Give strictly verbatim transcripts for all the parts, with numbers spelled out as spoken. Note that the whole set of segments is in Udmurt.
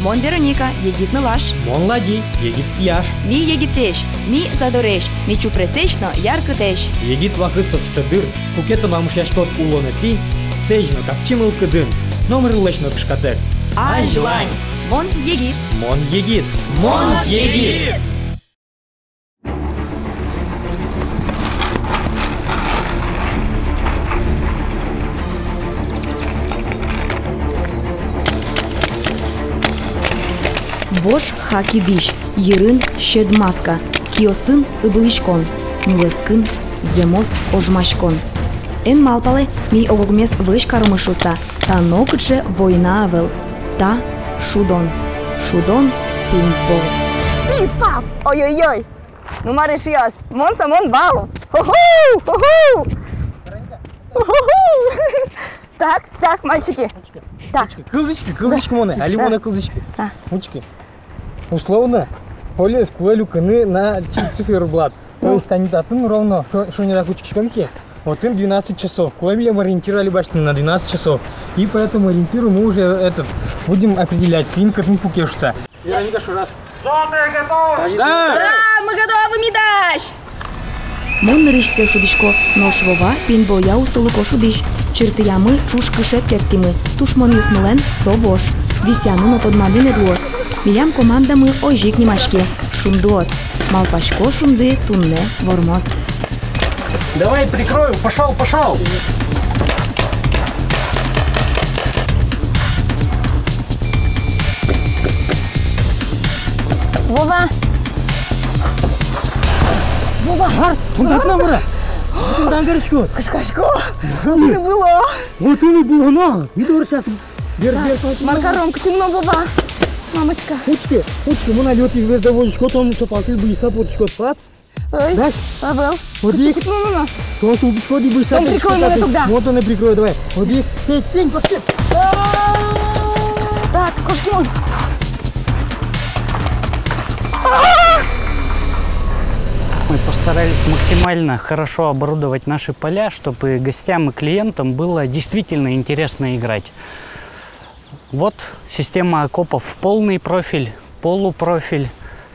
Мон Вероника, егит нылаш. Мон Лади, егит пияш. Ми егитэсь, ми задоресь, ми чупресэсь но яркытэсь. Егит вакыт со сыӵе дыр, куке тон вамышъяськод улонэтӥ сэзь но капчи мылкыдын, номырлэсь но кышкатэк. Азьлань! Мон егит. Мон егит. Мон егит! Вож хакидысь, йырын сьӧд маска, киосын ыбылӥськон, нюлэскын зэмос ожмаськон. Эн малпалэ, ми ог-огмес вӧсь каромы шуыса, та нокыӵе война ӧвӧл. Та шудон. Шудон пейнтбол. Пиф-паф! Ой-ой-ой! Ну, мар, эшъёс, мон со мон вал. Ху-ху! Ху-ху! Ху-ху! Так, так, мальчики. Так. Кылзӥськы, кылзӥськы монэ, али монэ кылзӥськы. А. Учкы. Условно, поле кулэ люкыны на циферблат. То есть тани татын ровно, шо-, шонерак учкиськом ке, отын двенадцать часов. Кулэ милем ориентир али басьтыны на двенадцать часов. И по этому ориентиру мы уже этот будем определять, кин кытын пуке шуыса. Вероника, ещё раз. Зонная готовность! Да! Да, мы готовы, ми дась! Мон нырысьсэ шудӥсько, нош Вова пейнтболъя устолыко шудӥсь. Чыртыямы ӵуж кышет керттӥмы, тушмонъёсмылэн со вож. Висъяны но тодманы мед луоз. Милям командамы озьы ик нимаське: «Шундыос». Малпасько, шунды туннэ вормоз. Давай прикрою, пошёл, пошёл! Вова! Вова! Гар, тон татын-а, мар-а? Тон татын-а, гар, шко? Кышкасько. Вот и было. Вот и было, на. Ми доры сейчас. Бер, бер, тон. Мар каром, кытчы но, Вова? Мамочка. Учкы, учкы, мон али отӥ вердэ возисько, тон сопалкыз бызьыса потӥськод, пат. Ой, дась? Павел, кытчы ке но, но, но. Тон султӥськод и бызьыса потӥськод. Тон прикрой монэ тогда. Вот он и прикрой, давай. Вот и. Тень, тень, пошли. Так, кошки мон. Мы постарались максимально хорошо оборудовать наши поля, чтобы гостям и клиентам было действительно интересно играть. Вот система окопов в полный профиль, полупрофиль.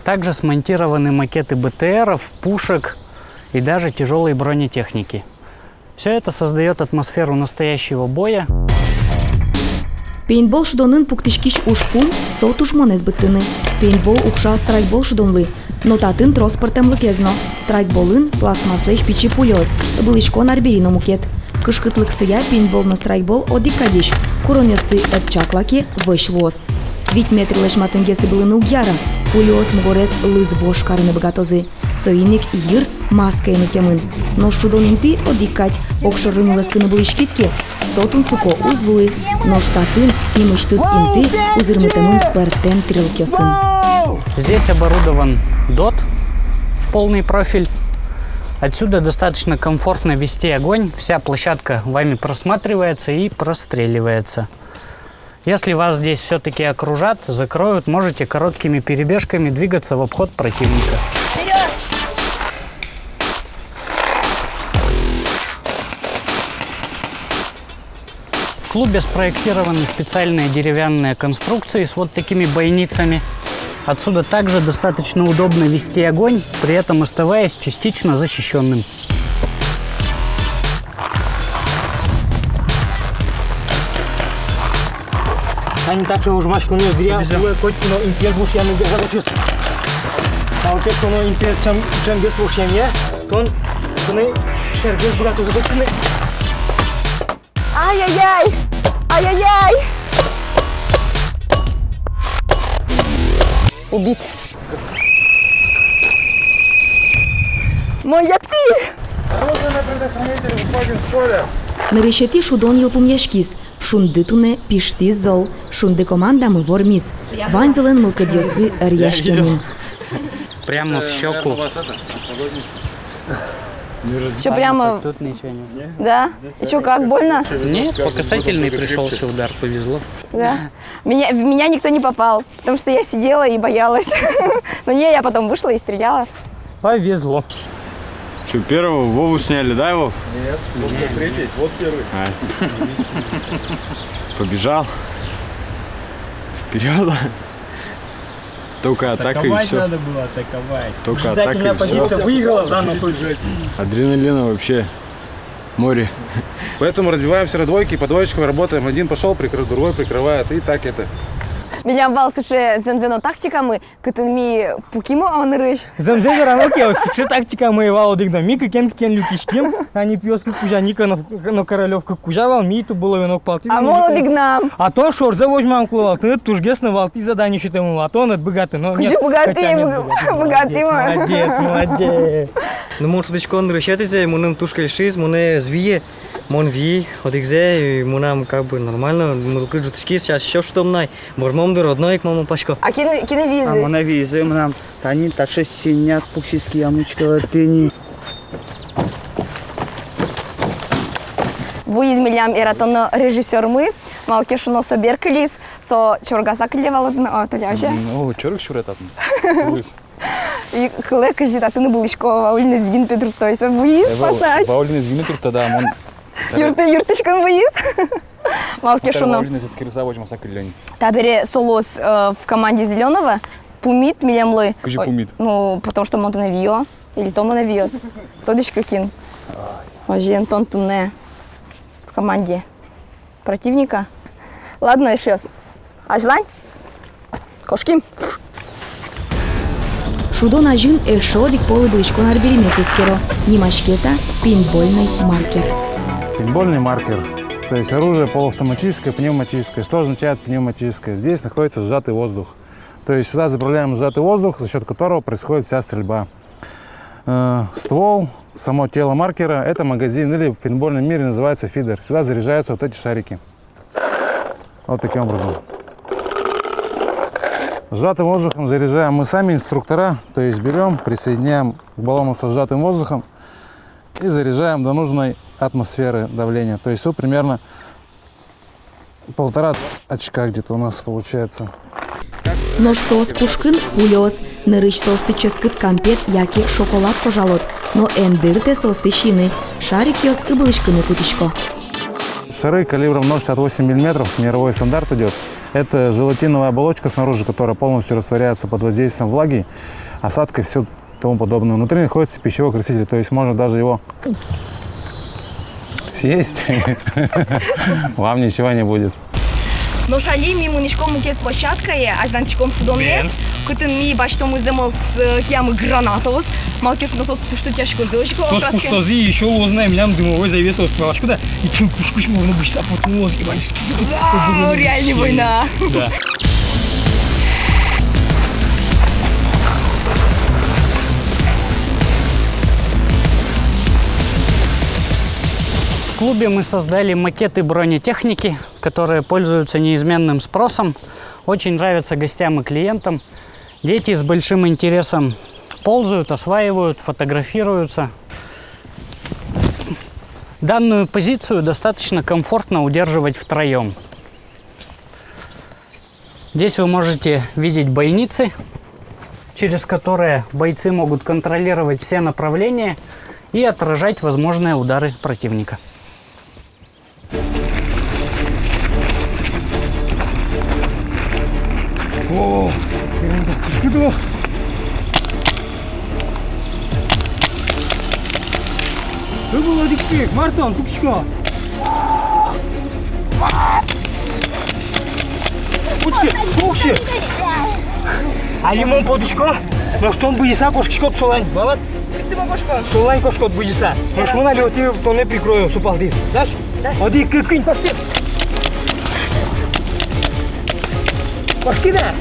Также смонтированы макеты БТРов, пушек и даже тяжёлой бронетехники. Всё это создаёт атмосферу настоящего боя. Пейнтбол шудонын пуктӥськись ужпум — со тушмонэз быдтыны. Пейнтбол укша страйкбол шудонлы. Но татын трос пӧртэмлыкез но. Страйкболын пластмасслэсь пичи пулёос, ыбылӥськон арбери но мукет. Кышкытлыксыя пейнтбол но страйкбол одӥг кадесь, куронъёсты ӧд чакла ке, вӧсь луоз. Вить метрлэсь матынгес ыбылыны уг яра, пулёос мугорез лыз вож карыны быгатозы. Соин ик йыр маскаен утемын. Нош шудон инты одӥг кадь, огшоры нюлэскын ыбылӥськид ке, со тунсыко уз луы, нош татын нимысьтыз инты узырмытэмын пӧртэм трелкъёсын. Здесь оборудован дот в полный профиль. Отсюда достаточно комфортно вести огонь. Вся площадка вами просматривается и простреливается. Если вас здесь всё-таки окружат, закроют, можете короткими перебежками двигаться в обход противника. В клубе спроектированы специальные деревянные конструкции с вот такими бойницами. Отсюда также достаточно удобно вести огонь, при этом оставаясь частично защищённым. Тани таӵе ожмаськонъёс дыръя кулэ котьку но интыез вошъяны, бежа, вошъяны. А вот котьку но интыез ӵем-, ӵемгес вошъяны, тон, тон сэргес быгатоз вошъяны. Ай-яй-яй! Ай-яй-яй! Убит. Мон яктӥ! Оружие на предохранитель, выходим с поля. Нырысетӥ шудон йылпумъяськиз. Шунды туннэ пиштӥз зол. Шунды командамы вормиз. Ваньзылэн мылкыдъёссы ӧръяськемын. Прямо в щёку. Всё прямо. Тут ничего нет. Да? Ещё как больно? Нет, по касательной пришёлся удар, повезло. Да. Меня, в меня никто не попал, потому что я сидела и боялась. Но не, я потом вышла и стреляла. Повезло. Чё, первого Вову сняли, да, Вов? Нет, вот третий, вот первый. А. Побежал. Вперёд. Только атака и всё. Надо было атаковать. Только атака и всё. Выиграла заново. Адреналина вообще море. Поэтому разбиваемся на двойки, по двоечкам работаем. Один пошёл, прикры-, другой прикрывает. И так это. Милям вал сыӵе зэмзэ но тактикамы, кытын ми пукимы нырысь. Зэмзэ верано ке, сыӵе тактикамы вал одӥг но. Ми кыкен-кыкен люкиським, ани пиос кык кузя, Ника но, но Королёв кык кузя вал, ми тубыловенок палтӥз. А мон одӥг но. А тон шорзэ возьмам кулэ вал, тыныд тужгес но валтӥсь задание сётэмын вал, а тон ӧд быгаты, но. Кызьы быгатӥ, хотя нет, быгатӥ, быгатӥ, быгатӥ, молодец, молодец. Ну, мон шудӥсько нырысетӥзэ, мыным туж кельшиз, монэ ӧз вие, мон вии одӥгзэ, и мынам как бы нормально, мылкыд ӝутӥськиз, сейчас ещё шудом на ай. Вормом дыр, одно ик мон малпасько. А кин, кин виизы? А монэ виизы, мынам тани таӵе синяк пуксиське, ямочка, вот тӥни. Вуиз милям яратоно режиссёрмы, малы ке шуоно со бер кылиз, со чорыгаса кылле вал отын, о, Толя, вообще. О, чорыг сюре татын. Вуиз. И кылэ, кызьы татын ыбылӥсько, Ваулинэз виын пе туртто, со вуиз, э, Вау-, спасать. Ваулинэз виын туртто, да, мон. Юртты-, юрттӥськон вуиз. Малы ке шуоно. Ваулинэз эскерыса возьмаса кылле ни. Табере со луоз, э, в команде Зелёного, пумит милемлы. Кызьы пумит? Ой, ну, потому что мон тонэ виё, или тон монэ виод. Тодӥськод кин. Озьыен, тон туннэ в команде противника. Ладно, эшъёс. Азьлань. Кошким. Шудон азьын эшшо одӥг пол ыбылӥськон арберимес эскеро. Нимаське та пейнтбольный маркер. Пейнтбольный маркер. То есть оружие полуавтоматическое, пневматическое. Что означает пневматическое? Здесь находится сжатый воздух. То есть сюда заправляем сжатый воздух, за счёт которого происходит вся стрельба. Э, ствол, само тело маркера, это магазин, или в пейнтбольном мире называется фидер. Сюда заряжаются вот эти шарики. Вот таким образом. Сжатым воздухом заряжаем мы сами, инструктора, то есть берём, присоединяем к баллону со сжатым воздухом и заряжаем до нужной атмосферы давления. То есть вот примерно полтора очка где-то у нас получается. Нош соос пушкын пулёос. Нырысь соосты ческыт кампет яке шоколад кожалод, но эн дыртэ соосты сиыны, шарикъёс ыбылӥськыны кутӥсько. Шары калибром ноль шестьдесят восемь миллиметров, мировой стандарт идёт. Это желатиновая оболочка снаружи, которая полностью растворяется под воздействием влаги, осадка и всё тому подобное. Внутри находится пищевой краситель, то есть можно даже его съесть. Вам ничего не будет. Нош али ми мынӥськом мукет площадкае, азьлантӥськом шудонмес, бен, кытын ми басьтомы зэмос, э, киямы гранатаос, малы ке шуоно соос пуштытъяськозы озьы ик. Соос окраске пуштозы, ещё луоз на милям дымовой завесаос, паласько да, и тӥни пушкысь можно быжса потон луоз, и вань. Вау, реальный война. Да. В клубе мы создали макеты бронетехники, которые пользуются неизменным спросом, очень нравятся гостям и клиентам. Дети с большим интересом ползают, осваивают, фотографируются. Данную позицию достаточно комфортно удерживать втроём. Здесь вы можете видеть бойницы, через которые бойцы могут контролировать все направления и отражать возможные удары противника. О, кыдо. Ыбыло дикпик, мар тон, пукисько. Пукисько, пукисько. Али мон потӥсько, нош тон бызьыса кошкиськод солань, валад? Кытчы мон кошко? Солань кошкод бызьыса. Нош мон али отӥ тонэ прикрою, со палтӥ. Дась? Дась. Одӥг, кык, куинь, кошки. Кошки да.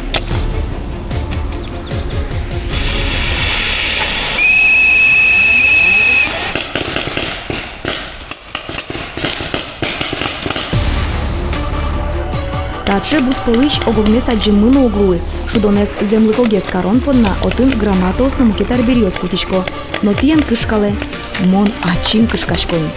Таӵе бус пӧлысь ог-огмес адӟеммы но уг луы. Шудонэз зэмлыкогес карон понна отын гранатаос но мукет арбериос кутӥсько. Но тӥни кышкалэ, мон ачим кышкасько ни.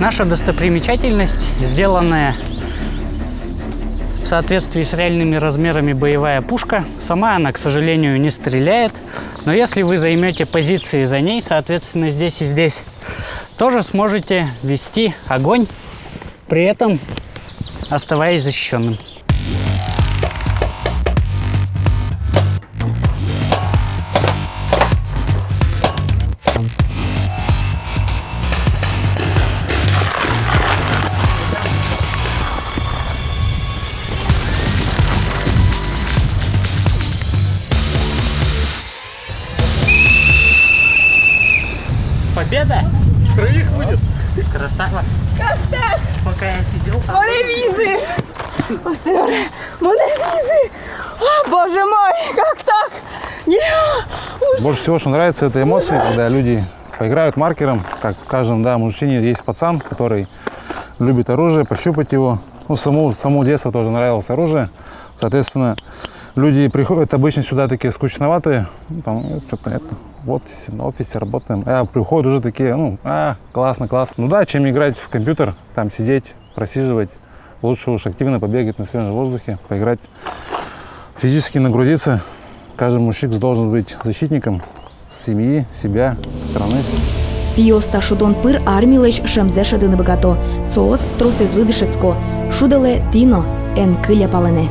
Наша достопримечательность, сделанная В соответствии с реальными размерами боевая пушка. Сама она, к сожалению, не стреляет. Но если вы займёте позиции за ней, соответственно, здесь и здесь, тоже сможете вести огонь, при этом оставаясь защищённым. Победа! Троих вынес. Красава. Как так? Пока я сидел, там... Монэ визы! Монэ визы! О, боже мой, как так? Не, ужас! Больше всего, что нравится, это эмоции, когда люди поиграют маркером. Как в каждом, да, мужчине есть пацан, который любит оружие, пощупать его. Ну, самому, самому с детства тоже нравилось оружие. Соответственно, люди приходят обычно сюда такие скучноватые. Ну, там, э, что-то это, в офисе, на офисе работаем. А приходят уже такие, ну, а, классно, классно. Ну да, чем играть в компьютер, там сидеть, просиживать. Лучше уж активно побегать на свежем воздухе, поиграть, физически нагрузиться. Каждый мужик должен быть защитником семьи, себя, страны. Пиос та шудон пыр армилэсь шӧмзэ шӧдыны быгато. Соос тросэзлы дышетско: шудэлэ тӥ но эн кыле палэнэ.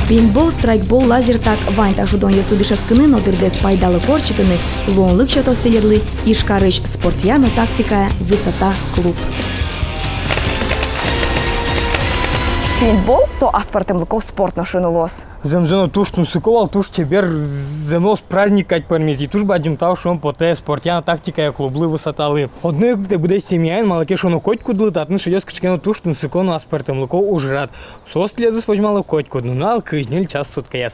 Пейнтбол, страйкбол, лазертаг — вань та шудонъёслы дышетскыны но дырдэс пайдалыко ортчытыны луонлык сётоз тӥледлы Ижкарысь спортъя но тактикая «Высота» клуб. Пейнтбол — со аспӧртэмлыко спорт но шуыны луоз. Зэмзэ но туж тунсыко вал, туж чебер, зэмос праздник кадь пӧрмиз. И туж бадӟым тау шуэм потэ спортъя но тактикая клублы, «Высоталы». Одно ик быдэс семьяен, малы ке шуоно, котькудлы татын шедёз кыӵе ке но туж тунсыко но аспӧртэмлыко ужрад. Соос тӥледыз возьмало котькуд нунал кызь ньыль час суткаяз.